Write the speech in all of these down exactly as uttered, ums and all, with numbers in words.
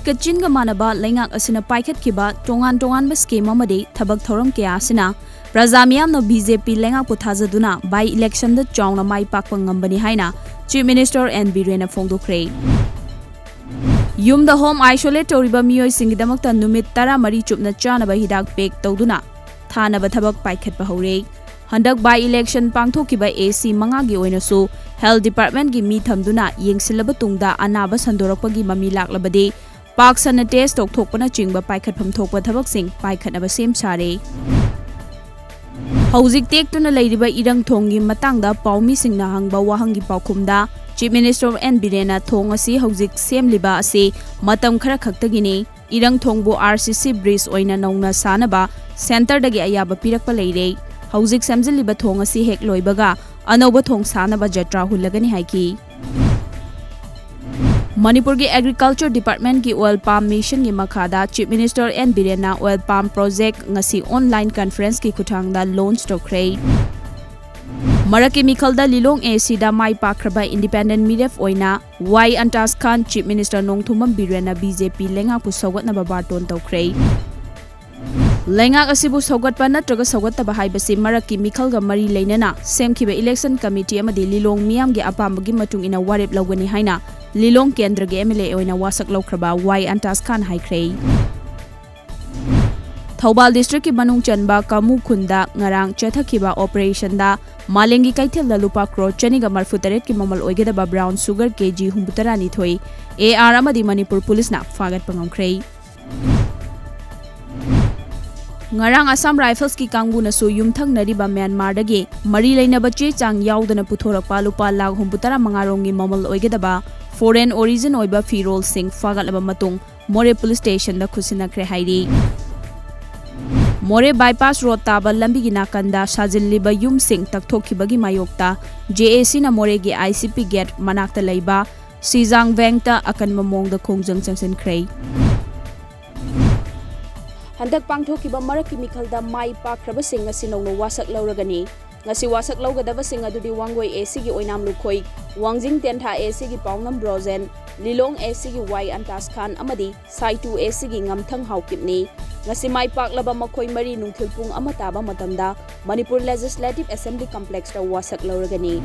ꯀꯆꯤꯟꯒ ꯃꯥꯟꯅꯕ ꯂꯩꯉꯥꯛ ꯑꯁꯤꯅ ꯄꯥꯏꯈꯠꯈꯤꯕ ꯇꯣꯉꯥꯟ ꯇꯣꯉꯥꯟꯕ scheme ꯑꯃꯗꯤ ꯊꯕꯛ ꯊꯧꯔꯝ ꯀꯌꯥ ꯑꯁꯤꯅ ꯄ꯭ꯔꯖꯥ ꯃꯤꯌꯥꯝꯅ BJP ꯂꯩꯉꯥꯛꯄꯨ ꯊꯥꯖꯗꯨꯅ by election ꯗ ꯆꯥꯎꯅ ꯃꯥꯏ ꯄꯥꯛꯄ ꯉꯝꯕꯅꯤ ꯍꯥꯏꯅ Chief Minister N. ꯕꯤꯔꯦꯟꯅ ꯐꯣꯡꯗꯣꯛꯈ꯭ꯔꯦ꯫ ꯌꯨꯝꯗ home isolate ꯇꯧꯔꯤꯕ ꯃꯤꯑꯣꯏꯁꯤꯡꯒꯤꯗꯃꯛꯇ ꯅꯨꯃꯤꯠ ꯇꯔꯥꯃꯔꯤ ꯆꯨꯞꯅ ꯆꯥꯅꯕ ꯍꯤꯗꯥꯛ pack ꯇꯧꯗꯨꯅ ꯊꯥꯅꯕ ꯊꯕꯛ ꯄꯥꯏꯈꯠꯄ ꯍꯧꯔꯦ꯫ ꯍꯟꯗꯛ by election ꯄꯥꯡꯊꯣꯛꯈꯤꯕ AC ꯃꯉꯥꯒꯤ ꯑꯣꯏꯅꯁꯨ health department ꯀꯤ ꯃꯤ ꯊꯝꯗꯨꯅ ꯌꯦꯡꯁꯤꯜꯂꯕ ꯇꯨꯡꯗ ꯑꯅꯥꯕ ꯁꯟꯗꯣꯔꯛꯄꯒꯤ ꯃꯃꯤ ꯂꯥꯛꯂꯕꯗꯤ ꯄꯥꯛ ꯁꯟꯅ test ꯇꯧꯊꯣꯛꯄꯅꯆꯤꯡꯕ ꯄꯥꯏꯈꯠꯐꯝ ꯊꯣꯛꯄ ꯊꯕꯛꯁꯤꯡ ꯄꯥꯏꯈꯠꯅꯕ ꯁꯦꯝ ꯁꯥꯔꯦ꯫ ꯍꯧꯖꯤꯛ ꯇꯦꯛꯇꯨꯅ ꯂꯩꯔꯤꯕ ꯏꯔꯪ ꯊꯣꯡꯒꯤ ꯃꯇꯥꯡꯗ ꯄꯥꯎꯃꯤꯁꯤꯡꯅ ꯍꯪꯕ ꯋꯥꯍꯪꯒꯤ ꯄꯥꯎꯈꯨꯝꯗ Chief Minister N. ꯕꯤꯔꯦꯟꯅ ꯊꯣꯡ ꯑꯁꯤ ꯍꯧꯖꯤꯛ ꯁꯦꯝꯂꯤꯕ ꯑꯁꯤ ꯃꯇꯝ ꯈꯔ ꯈꯛꯇꯒꯤꯅꯤ꯫ ꯏꯔꯪ ꯊꯣꯡꯕꯨ RCC bridge ꯑꯣꯏꯅ ꯅꯧꯅ ꯁꯥꯅꯕ centre ꯗꯒꯤ ꯑꯌꯥꯕ ꯄꯤꯔꯛꯄ ꯂꯩꯔꯦ꯫ ꯍꯧꯖꯤꯛ ꯁꯦꯝꯖꯤꯜꯂꯤꯕ ꯊꯣꯡ ꯑꯁꯤ ꯍꯦꯛ ꯂꯣꯏꯕꯒ ꯑꯅꯧꯕ ꯊꯣꯡ ꯁꯥꯅꯕ ꯖꯇ꯭ꯔꯥ ꯍꯨꯜꯂꯒꯅꯤ ꯍꯥꯏꯈꯤ꯫ ꯃꯅꯤꯄꯨꯔꯒꯤ Agriculture Department ꯀꯤ oil palm mission ꯒꯤ ꯃꯈꯥꯗ Chief Minister N. ꯕꯤꯔꯦꯟꯅ oil palm project ꯉꯁꯤ online conference ꯀꯤ ꯈꯨꯠꯊꯥꯡꯗ launch ꯇꯧꯈ꯭ꯔꯦ꯫ ꯃꯔꯛꯀꯤ ꯃꯤꯈꯜꯗ ꯂꯤꯂꯣꯡ AC ꯗ ꯃꯥꯏ ꯄꯥꯛꯈ꯭ꯔꯕ independent ꯃꯤꯔꯦꯞ ꯑꯣꯏꯅ Y. ꯑꯟꯇꯥꯖ ꯈꯥꯟ Chief Minister ꯅꯣꯡꯊꯣꯝꯕꯝ ꯕꯤꯔꯦꯟꯅ BJP ꯂꯩꯉꯥꯛꯄꯨ ꯁꯧꯒꯠꯅꯕ ꯕꯥꯔꯇꯣꯟ ꯇꯧꯈ꯭ꯔꯦ꯫ ꯂꯩꯉꯥꯛ ꯑꯁꯤꯕꯨ ꯁꯧꯒꯠꯄ ꯅꯠꯇ꯭ꯔꯒ ꯁꯧꯒꯠꯇꯕ ꯍꯥꯏꯕꯁꯤ ꯃꯔꯛꯀꯤ ꯃꯤꯈꯜꯒ ꯃꯔꯤ ꯂꯩꯅꯅ ꯁꯦꯝꯈꯤꯕ election committee ꯑꯃꯗꯤ ꯂꯤꯂꯣꯡ ꯃꯤꯌꯥꯝꯒꯤ ꯑꯄꯥꯝꯕꯒꯤ ꯃꯇꯨꯡ ꯏꯟꯅ ꯋꯥꯔꯦꯞ ꯂꯧꯒꯅꯤ ꯍꯥꯏꯅ ꯂꯤꯂꯣꯡ ꯀꯦꯟꯗ꯭ꯔꯒꯤ MLA ꯑꯣꯏꯅ ꯋꯥꯁꯛ ꯂꯧꯈ꯭ꯔꯕ Y. ꯑꯟꯇꯥꯖ ꯈꯥꯟ ꯍꯥꯏꯈ꯭ꯔꯦ꯫ ꯊꯧꯕꯥꯜ district ꯀꯤ ꯃꯅꯨꯡ ꯆꯟꯕ ꯀꯥꯃꯨ ꯈꯨꯟꯗ ꯉꯔꯥꯡ ꯆꯠꯊꯈꯤꯕ operation ꯗ ꯃꯥꯂꯦꯝꯒꯤ ꯀꯩꯊꯦꯜꯗ ꯂꯨꯄꯥ ꯀ꯭ꯔꯣꯔ ꯆꯅꯤꯒ ꯃꯔꯐꯨ ꯇꯔꯦꯠꯀꯤ ꯃꯃꯜ ꯑꯣꯏꯒꯗꯕ brown sugar KG ꯍꯨꯝꯐꯨ ꯇꯔꯥꯅꯤꯊꯣꯏ AR ꯑꯃꯗꯤ ꯃꯅꯤꯄꯨꯔ ꯄꯨꯂꯤꯁꯅ ꯐꯥꯒꯠꯄ ꯉꯝꯈ꯭ꯔꯦ꯫ ꯉꯔꯥꯡ Assam Rifles ꯀꯤ ꯀꯥꯡꯕꯨꯅꯁꯨ ꯌꯨꯝꯊꯪꯅꯔꯤꯕ ꯃ꯭ꯌꯥꯟꯃꯥꯔꯗꯒꯤ ꯃꯔꯤ ꯂꯩꯅꯕ ꯆꯦ ꯆꯥꯡ ꯌꯥꯎꯗꯅ ꯄꯨꯊꯣꯔꯛꯄ ꯂꯨꯄꯥ ꯂꯥꯈ ꯍꯨꯝꯐꯨꯇꯔꯥ ꯃꯉꯥ ꯔꯣꯝꯒꯤ ꯃꯃꯜ ꯑꯣꯏꯒꯗꯕ foreign origin ꯑꯣꯏꯕ ꯐꯤꯔꯣꯜꯁꯤꯡ ꯐꯥꯒꯠꯂꯕ ꯃꯇꯨꯡ ꯃꯣꯔꯦ police station ꯗ ꯈꯨꯠꯁꯤꯟꯅꯈ꯭ꯔꯦ ꯍꯥꯏꯔꯤ꯫ ꯃꯣꯔꯦ bypass road ꯇꯥꯕ ꯂꯝꯕꯤꯒꯤ ꯅꯥꯀꯟꯗ ꯁꯥꯖꯤꯜꯂꯤꯕ ꯌꯨꯝꯁꯤꯡ ꯇꯛꯊꯣꯛꯈꯤꯕꯒꯤ ꯃꯥꯌꯣꯛꯇ JAC ꯅ ꯃꯣꯔꯦꯒꯤ ICP gate ꯃꯅꯥꯛꯇ ꯂꯩꯕ ꯁꯤꯖꯥꯡ bank ꯇ ꯑꯀꯟꯕ ꯃꯑꯣꯡꯗ ꯈꯣꯡꯖꯪ ꯆꯪꯁꯤꯟꯈ꯭ꯔꯦ꯫ ꯍꯟꯗꯛ ꯄꯥꯡꯊꯣꯛꯈꯤꯕ ꯃꯔꯛꯀꯤ ꯃꯤꯈꯜꯗ ꯃꯥꯏ ꯄꯥꯛꯈ꯭ꯔꯕꯁꯤꯡ ꯑꯁꯤ ꯅꯧꯅ ꯋꯥꯁꯛ ꯂꯧꯔꯒꯅꯤ꯫ ꯉꯁꯤ ꯋꯥꯁꯛ ꯂꯧꯒꯗꯕꯁꯤꯡ ꯑꯗꯨꯗꯤ ꯋꯥꯡꯒꯣꯏ ꯑꯦꯁꯤꯒꯤ ꯑꯣꯏꯅꯥꯝ ꯂꯨꯈꯣꯏ, ꯋꯥꯡꯖꯤꯡ ꯇꯦꯟꯊꯥ ꯑꯦꯁꯤꯒꯤ ꯄꯥꯎꯅꯝ ꯕ꯭ꯔꯣꯖꯦꯟ, ꯂꯤꯂꯣꯡ ꯑꯦꯁꯤꯒꯤ ꯋꯥꯏ ꯑꯟꯇꯥꯁ ꯈꯥꯟ ꯑꯃꯗꯤ ꯁꯥꯏꯇꯨ ꯑꯦꯁꯤꯒꯤ ꯉꯝꯊꯪ ꯍꯥꯎꯀꯤꯞꯅꯤ꯫ ꯉꯁꯤ ꯃꯥꯏ ꯄꯥꯛꯂꯕ ꯃꯈꯣꯏ ꯃꯔꯤ ꯅꯨꯡꯊꯤꯜ ꯄꯨꯡ ꯑꯃ ꯇꯥꯕ ꯃꯇꯝꯗ ꯃꯅꯤꯄꯨꯔ ꯂꯦꯖꯤꯁꯂꯦꯇꯤꯚ ꯑꯦꯁꯦꯝꯕ꯭ꯂꯤ ꯀꯝꯄ꯭ꯂꯦꯛꯁꯇ ꯋꯥꯁꯛ ꯂꯧꯔꯒꯅꯤ꯫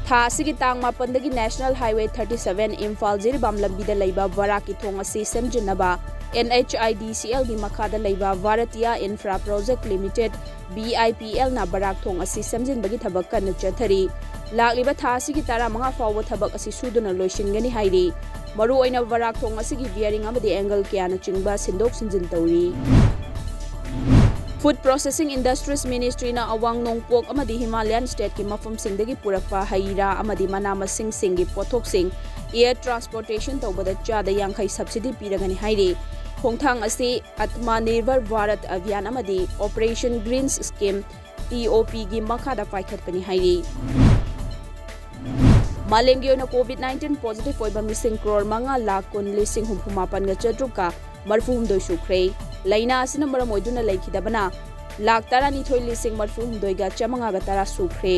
ꯊꯥ ꯑꯁꯤꯒꯤ ꯇꯥꯡ ꯃꯥꯄꯟꯗꯒꯤ National Highway thirty seven Imphal Jiribam ꯂꯝꯕꯤꯗ ꯂꯩꯕ ꯚꯥꯔꯥꯛꯀꯤ ꯊꯣꯡ ꯑꯁꯤ ꯁꯦꯝꯖꯤꯟꯅꯕ NHIDCLꯒꯤ ꯃꯈꯥꯗ ꯂꯩꯕ ꯚꯥꯔꯇꯤꯌꯥ ꯏꯟꯐ꯭ꯔꯥ ꯄ꯭ꯔꯣꯖꯦꯛ ꯂꯤꯃꯤꯇꯦꯗ, VIPLꯅ ꯚꯥꯔꯥꯛ ꯊꯣꯡ ꯑꯁꯤ ꯁꯦꯝꯖꯤꯟꯕꯒꯤ ꯊꯕꯛ ꯀꯟꯅ ꯆꯠꯊꯔꯤ꯫ ꯂꯥꯛꯂꯤꯕ ꯊꯥ ꯑꯁꯤꯒꯤ ꯇꯔꯥꯃꯉꯥ ꯐꯥꯎꯕ ꯊꯕꯛ ꯑꯁꯤ ꯁꯨꯗꯨꯅ ꯂꯣꯏꯁꯤꯟꯒꯅꯤ ꯍꯥꯏꯔꯤ꯫ ꯃꯔꯨꯑꯣꯏꯅ ꯚꯥꯔꯥꯛ ꯊꯣꯡ ꯑꯁꯤꯒꯤ bearing ꯑꯃꯗꯤ angle ꯀꯌꯥꯅꯆꯤꯡꯕ ꯁꯤꯟꯗꯣꯛ ꯁꯤꯟꯖꯤꯟ ꯇꯧꯔꯤ꯫ Food Processing Industries Ministryꯅ ꯑꯋꯥꯡ ꯅꯣꯡꯄꯣꯛ ꯑꯃꯗꯤ ꯍꯤꯃꯥꯂꯌꯥꯟ stateꯀꯤ ꯃꯐꯝꯁꯤꯡꯗꯒꯤ ꯄꯨꯔꯛꯄ ꯍꯩ ꯔꯥ ꯑꯃꯗꯤ ꯃꯅꯥ ꯃꯁꯤꯡꯁꯤꯡꯒꯤ ꯄꯣꯠꯊꯣꯛꯁꯤꯡ air transportation ꯇꯧꯕꯗ ꯆꯥꯗ ꯌꯥꯡꯈꯩ subsidy ꯄꯤꯔꯒꯅꯤ ꯍꯥꯏꯔꯤ꯫ ꯈꯣꯡꯊꯥꯡ ꯑꯁꯤ Atmanirbhar Bharat Abhiyan ꯑꯃꯗꯤ Operation Greens Scheme, TOPꯒꯤ ꯃꯈꯥꯗ ꯄꯥꯏꯈꯠꯄꯅꯤ ꯍꯥꯏꯔꯤ꯫ ꯃꯥꯂꯦꯝꯒꯤ ꯑꯣꯏꯅ COVID nineteen positive ꯑꯣꯏꯕ ꯃꯤꯁꯤꯡ ꯀ꯭ꯔꯣꯔ ꯃꯉꯥ ꯂꯥꯈ ꯀꯨꯟ ꯂꯤꯁꯤꯡ ꯍꯨꯝꯐꯨ ꯃꯥꯄꯟꯒ ꯆꯥꯇ꯭ꯔꯨꯛꯀ ꯃꯔꯤꯐꯨ ꯍꯨꯝꯗꯣꯏ ꯁꯨꯈ꯭ꯔꯦ꯫ ꯂꯥꯏꯅꯥ ꯑꯁꯤꯅ ꯃꯔꯝ ꯑꯣꯏꯗꯨꯅ ꯂꯩꯈꯤꯗꯕꯅ ꯂꯥꯈ ꯇꯔꯥꯅꯤꯊꯣꯏ ꯂꯤꯁꯤꯡ ꯃꯔꯤꯐꯨ ꯍꯨꯝꯗꯣꯏꯒ ꯆꯥꯃꯉꯥꯒ ꯇꯔꯥ ꯁꯨꯈ꯭ꯔꯦ꯫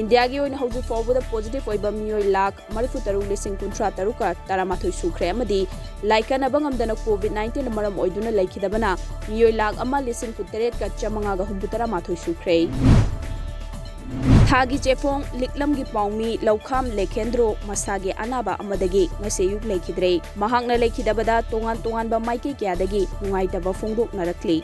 ꯏꯟꯗꯤꯌꯥꯒꯤ ꯑꯣꯏꯅ ꯍꯧꯖꯤꯛ ꯐꯥꯎꯕꯗ positive ꯑꯣꯏꯕ ꯃꯤꯑꯣꯏ ꯂꯥꯈ ꯃꯔꯤꯐꯨ ꯇꯔꯨꯛ ꯂꯤꯁꯤꯡ ꯀꯨꯟꯊ꯭ꯔꯥ ꯇꯔꯨꯛꯀ ꯇꯔꯥꯃꯥꯊꯣꯏ ꯁꯨꯈ꯭ꯔꯦ ꯑꯃꯗꯤ ꯂꯥꯏꯀꯠꯅꯕ ꯉꯝꯗꯅ COVID nineteenꯅ ꯃꯔꯝ ꯑꯣꯏꯗꯨꯅ ꯂꯩꯈꯤꯗꯕꯅ ꯃꯤꯑꯣꯏ ꯂꯥꯈ ꯑꯃ ꯂꯤꯁꯤꯡ ꯀꯨꯟꯇꯔꯦꯠꯀ ꯆꯥꯃꯉꯥꯒ ꯍꯨꯝꯐꯨ ꯇꯔꯥꯃꯥꯊꯣꯏ ꯁꯨꯈ꯭ꯔꯦ꯫ ꯊꯥꯒꯤ ꯆꯦꯐꯣꯡ ꯂꯤꯛꯂꯝꯒꯤ ꯄꯥꯎꯃꯤ ꯂꯧꯈꯥꯝ ꯂꯦꯈꯦꯟꯗ꯭ꯔꯣ ꯃꯁꯥꯒꯤ ꯑꯅꯥꯕ ꯑꯃꯗꯒꯤ ꯉꯁꯤ ꯑꯌꯨꯛ ꯂꯩꯈꯤꯗ꯭ꯔꯦ꯫ ꯃꯍꯥꯛꯅ ꯂꯩꯈꯤꯗꯕꯗ ꯇꯣꯉꯥꯟ ꯇꯣꯉꯥꯟꯕ ꯃꯥꯏꯀꯩ ꯀꯌꯥꯗꯒꯤ ꯅꯨꯡꯉꯥꯏꯇꯕ ꯐꯣꯡꯗꯣꯛꯅꯔꯛꯂꯤ꯫